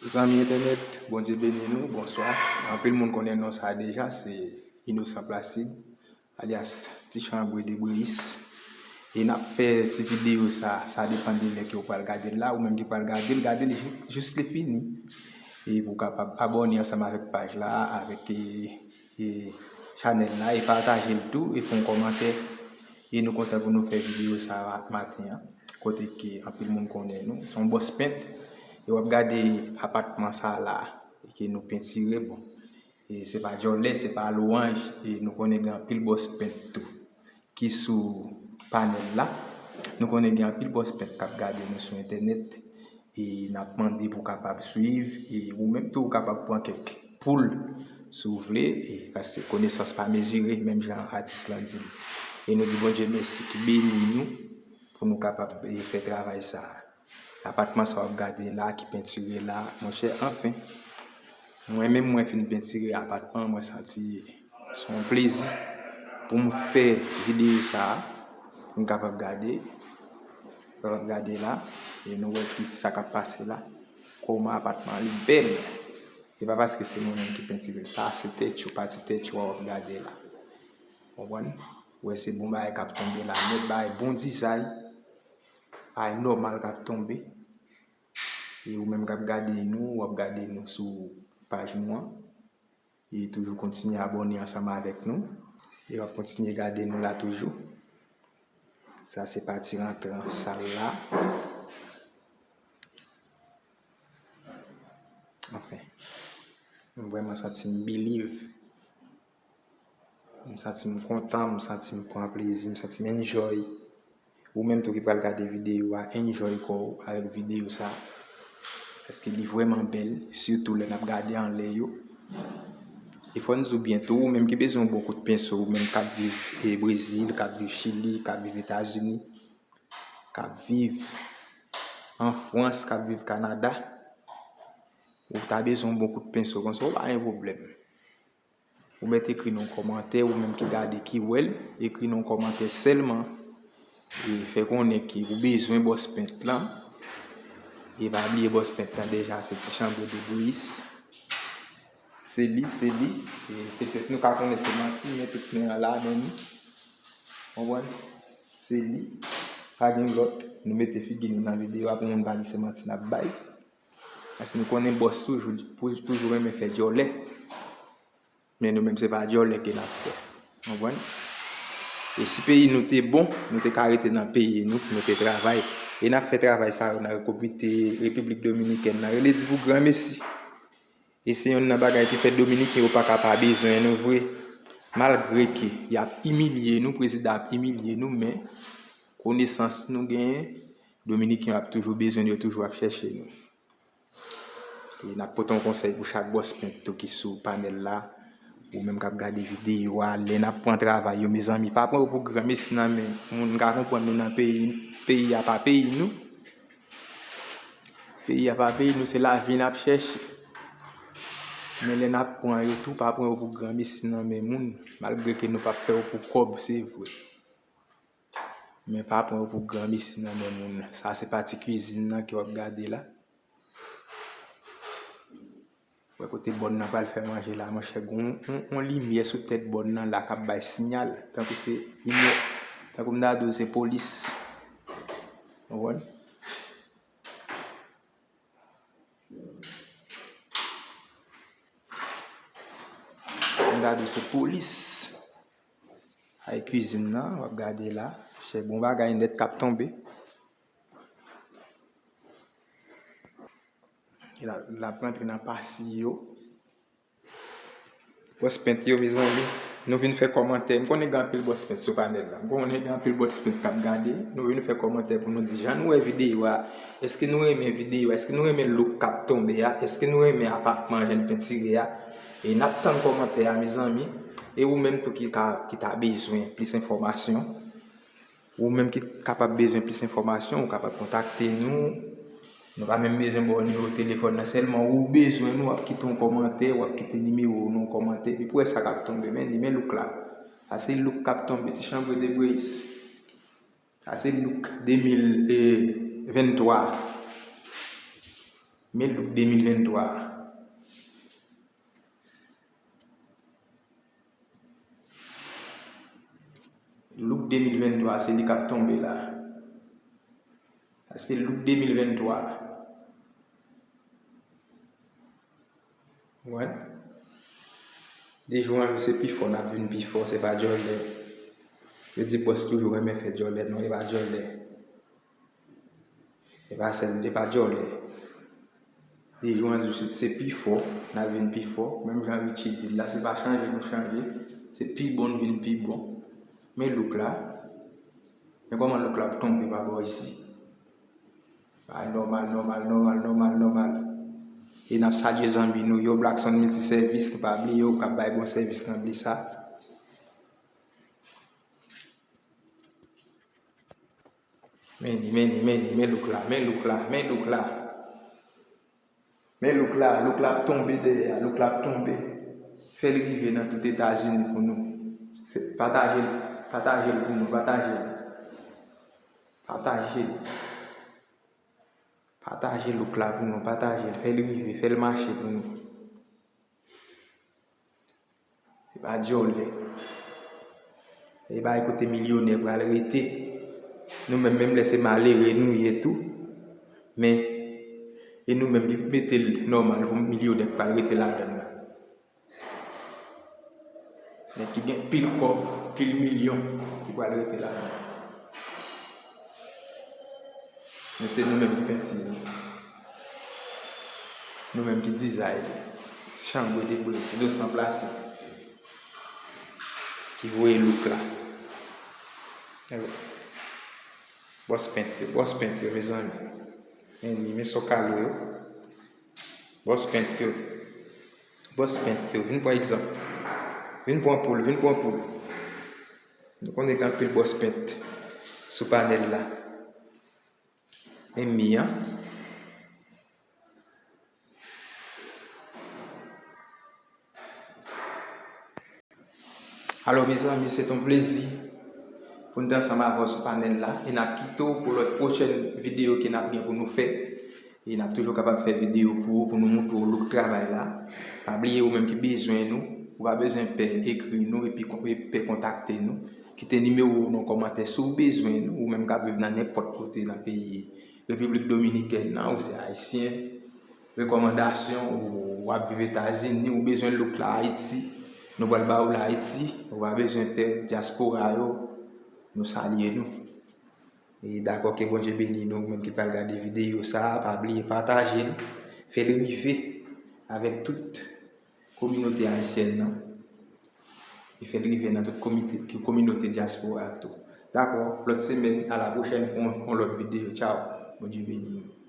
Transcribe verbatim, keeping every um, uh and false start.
Zanmi entènèt, Bondye beni nou, bonswa. Anpil moun konnen non sa a deja, se Innocent Placide, alyas Ti Chanbre de Breyis. E n ap fè ti videyo sa, sa depann de lè ke w pral gade l la, ou menm ki pral gade l, gade l jis, jis li fini. E pou w kapab abòne ansanm avèk paj la, avèk, e, e, chanèl la, e pataje l tou, e fè yon kòmantè. E nou kontan pou nou fè videyo sa a maten an, kote ke anpil moun konnen nou. Se yon bòs pent, e w ap gade apatman sa a la, ke nou pentire, bon. E se pa djòlè, se pa lwanj, e nou konnen gen anpil bòs pent tou ki sou panèl la. Nou konnen gen anpil bòs pent k ap gade nou sou entènèt, e n ap mande pou w kapab swiv, e ou menm tou ou kapab pran kèk poul si w vle, e paske konesans pa mezire, menm jan atis lan di l. E nou di Bondye mèsi ki beni nou pou nou kapab, e, fè travay sa a. Apatman sa w ap gade la, ki pentire la, monchè, anfen. Mwen menm, mwen fin pentire apatman, mwen santi se yon plezi pou m fè videyo sa a, pou m kapab gade, kapab gade la, e nou wè ki sa k ap pase la, kòman apatman li bèl. Se pa paske se mwen menm ki pentire l, sa se tèt yo, pati tèt yo a w ap gade la. Konprann? Ou wè se bon bagay k ap tonbe la, nèt, bagay bon dizay, bagay nòmal k ap tonbe. E ou menm k ap gade nou, w ap gade nou sou paj nou an. E toujou kontinye abòne ansanm avèk nou. E w ap kontinye gade nou la toujou. Sa se pati rantran sal la. Anfen, m vrèman santi m believe. M santi m kontan, m santi m pran plezi, m santi m enjoy. Ou menm tou ki pral gade videyo a, enjoy kò w avèk videyo sa. Paske li vrèman bèl, sitou lè n ap gade anlè yo. E fò n di w byen tou, ou menm ki bezwen yon bon kout penso, ou menm k ap viv, e, Brezil, k ap viv Chili, k ap viv Etazini, k ap viv an Frans, k ap viv Kanada, ou ta bezwen yon bon kout penso konsa, ou pa gen pwoblèm. Ou mèt ekri nan yon kòmantè, ou menm ki gade, ki wè l, ekri nan yon kòmantè sèlman. E fè konnen ke ou bezwen bòs pent lan. E pa bliye bòs pent lan deja, se Ti Chanbre de Breyis. Se li, se li. E petèt nou ka konnen se manti, men tout men an la, men li. Konprann? Se li. Pa gen lòt. Nou mete figi nou nan videyo a pou moun pa di se manti n ap bay. Paske nou konnen bòs toujou, pou, toujou renmen fè djòlè. Men nou menm se pa djòlè ke n ap fè. Konprann? E si peyi nou te bon, nou te ka rete nan peyi nou, nou te travay. E n ap fè travay sa yo nan Repiblik Dominikèn nan. Rele di pou granmesi. E se yonn nan bagay ki fè Dominiken yo pa ka pa bezwen nou vre. Malgre ke y ap imilye nou, prezidan ap imilye nou, men konesans nou genyen, Dominiken yo ap toujou bezwen nou, yo toujou ap chèche nou. E n ap pote yon konsèy pou chak bòs pent tou ki sou panèl la. Ou menm k ap gade videyo a, lè n ap pran travay yo, mezanmi, pa pran yo pou granmesi nan men moun. M ka konprann nou nan peyi, peyi a pa peyi nou. Peyi a pa peyi nou, se lavi n ap chèche. Men lè n ap pran yo tou, pa pran yo pou granmesi nan men moun, malgre ke nou p ap fè yo pou kòb, se vre. Men pa pran yo pou granmesi nan men moun. Sa se pati kwizin nan ke w ap gade la. Wè kote bòn nan pral fè manje la, monchè, gon yon, yon limyè sou tèt bòn nan la k ap bay siyal. Tankou se limyè, tankou m ta di w se polis. Konprann? M ta di w se polis. Ay kwizin nan, w ap gade la. Chè, bon bagay nèt k ap tonbe. E l ap, l ap rantre nan pasi yo. Bòs pent yo, mezanmi. Nou vin fè kòmantè. M konnen gen anpil bòs pent sou panèl la. M konnen gen anpil bòs pent k ap gade. Nou vin fè kòmantè pou nou di jan nou wè videyo a. Èske nou renmen videyo a? Èske nou renmen look k ap tonbe a? Èske nou renmen apatman jan n pentire a? E n ap tann kòmantè a, mezanmi. E ou menm tou ki ka, ki ta bezwen plis enfòmasyon, ou menm ki kapab bezwen plis enfòmasyon, ou kapab kontakte nou. Nou pa menm bezwen ba w nimewo telefòn nan, sèlman ou bezwen nou, w ap kite yon kòmantè, w ap kite nimewo w nan yon kòmantè, epi pou wè sa k ap tonbe. Men li, men look la. Sa se look k ap tonbe, Ti Chanbre de Breyis. Sa se look de mil venntwa. Men look de mil venntwa a. Look de mil venntwa a, se li k ap tonbe la. Paske look de mil venntwa a. Ou konprann? De jou an jou, se pi fò n ap vin pi fò, se pa djòlè. Yo di bòs toujou renmen fè djòlè, non, e pa djòlè. E pa sèl, e pa djòlè. De jou an jou, se, se pi fò, n ap vin pi fò. Menm jan Richie di l la, se pa chanje nou chanje, se pi bon n vin pi bon. Men look la, men kòman look la ap tonbe pa bò isi. Ay, nòmal, nòmal, nòmal, nòmal, nòmal. E n ap salye zanmi nou yo, Blackson Multiservice, nou pa bliye w k ap bay bon sèvis nan Blesa. Men li, men li, men li, men look la, men look la, men look la. Men look la, look la ap tonbe dèyè a, look la ap tonbe. Fè l rive nan tout Etazini pou nou. Se, pataje l, pataje l pou nou, pataje l. Pataje l. Pataje look la pou nou, pataje l, fè l rive, fè l mache pou nou. E pa djòlè. E pa kote milyonè pral rete. Nou menm, menm lè se malere nou ye tou. Men, e nou menm ki mete l nòmal pou milyonè k pral rete ladan l la. Nèg ki gen pil kòb, pil milyon, ki pral rete ladan. Men se nou menm ki penti li. Nou menm ki dizay li. Chanbre de bri, se nou san plase. Ki voye look la. Bòs pent yo, bòs pent yo, mezanmi. Men li, men sokalo yo. Bòs pent yo. Bòs pent yo. Vin pran egzanp. Vin pran poul, vin pran poul. Nou konnen gen anpil bòs pent sou panèl la. Men mi an. Alò, mezanmi, se t on plezi pou n te ansanm avè w sou panèl la. E n ap kite w pou lòt pwochèn videyo ke n ap gen pou nou fè. E n ap toujou kapab fè videyo pou ou, pou nou moutre w look travay la. Pa bliye, ou menm ki bezwen nou, ou pa bezwen pè ekri nou epi kon-, epi pè kontakte nou. Kite nimewo w nan kòmantè si w bezwen nou, ou menm k ap viv nan nenpòt kote nan peyi Repiblik Dominikèn nan, ou se ayisyen, rekòmandasyon, ou, w ap viv Etazini, ou bezwen look la Ayiti, nou pral ba ou l Ayiti, ou pa bezwen pè dyaspora yo, nou salye nou. E dakò, ke Bondye beni nou, menm ki pral gade videyo sa a, pa bliye pataje l, fè l rive avèk tout kominote ayisyèn nan. E fè l rive nan tout komite, ki kominote dyaspora tou. Dakò, lòt semèn, a la pwochèn pou yon, yon lòt videyo. Tchaw. Bondye beni nou.